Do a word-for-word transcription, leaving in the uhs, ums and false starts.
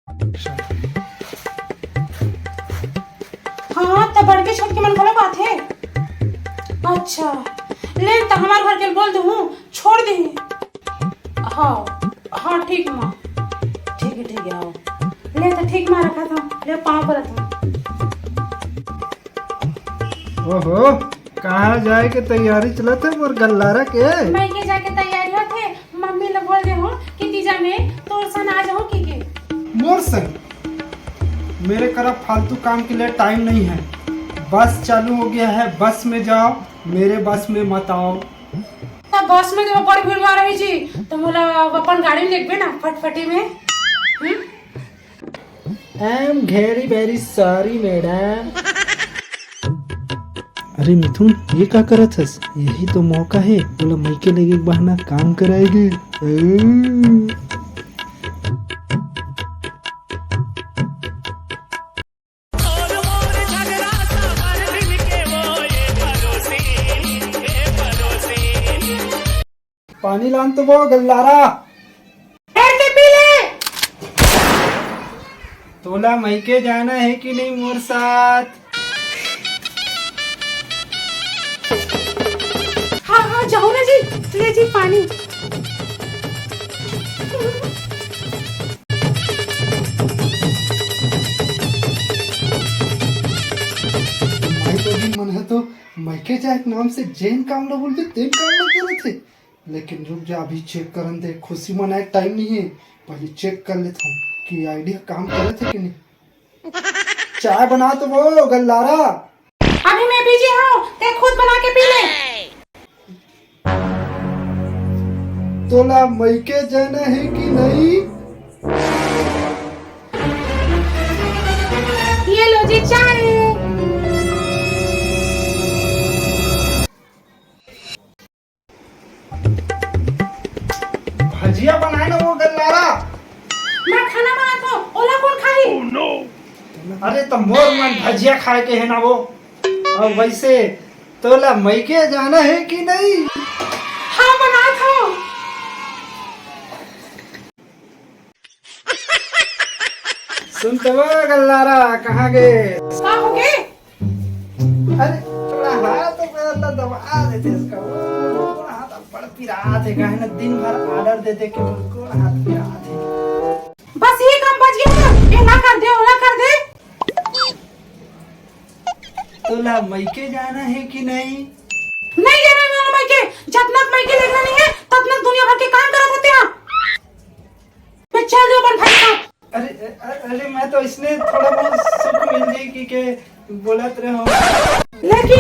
हाँ, त बड़के छोटके मन घलो आथे। अच्छा, ले त हमार घर के बोल दूँ, छोड़ दे। हाँ, हाँ, ठीक माँ। ठीक है, ठीक है, आओ। ले त ठीक माँ रखा था, ले पाँव परत हूँ। ओहो, कहाँ जाए के तैयारी चलत हे मोर गल्लारा के? मइके जाए के तैयारी होत हे। मम्मी ल बोल दे हो कि तीजा में तोर सन आ जाओ की के। मोर सन? मेरे करा फालतू काम के लिए टाइम नहीं है। बस चालू हो गया है, बस में जाओ, मेरे बस में मत आओ। तब बस में जब बड़ भीड़ भाड़ रही जी, तो मोला अपन गाड़ी में लेगबे ना, फटफटी में। हम्म? I am very very sorry madam। अरे मिथुन, ये का करत हस? यही तो मौका है, बोला मइके लेगे के बहाना काम कराएगी। पानी लान तो वो गल्लारा। फेर के पी ले। तोला मइके जाना है कि नहीं मोर साथ? हाँ, हाँ, जाओ ना जी, ले जी पानी। माई तो दिन मन है तो मइके जाए के नाम से जेन काम ला बोलथे, तेन काम ला करत हे। लेकिन रुक जा, अभी चेक करन दे, खुशी मनाए के टाइम नहीं है। पहले चेक कर लेता हूँ कि आइडिया काम करत है कि नहीं। चाय बना तो वो गल्लारा। अभी मैं बिजी हूँ, ते खुद बना के पी ले। तोला मइके जाना है कि नहीं? ये लो जी चाय। भजिया बनाए ना वो गल्लारा। मैं खाना बनात हूँ, ओला कौन खाही? अरे तो मोर मन भजिया खाए के है ना वो। और वैसे तोला मइके जाना है कि नहीं? हाँ, बनात हूँ। सुन तो वो गल्लारा, कहाँ गे? का हो गे? अरे, थोड़ा हाथ पैर ला दबा देते इसका। वो थोड़ा हाथ बड़ पिरात है, काहे ना दिन भर ऑर्डर दे दे के वो थोड़ा हाथ पिरात है। बस ये काम बच गया ना, ये ना कर दे, ओला कर दे। तोला मइके जाना है कि नहीं? नहीं जाना है मोला मइके। जब तक मइके लेगना नहीं है, तब तक दुनिया भर के काम करत होते हैं। मैं चल जाऊँ अपन भाई के साथ। अरे, अ-, अरे, मैं तो इसने थोड़ा बहुत सुख मिल जाए कि के बोलत रहे हो। लेकिन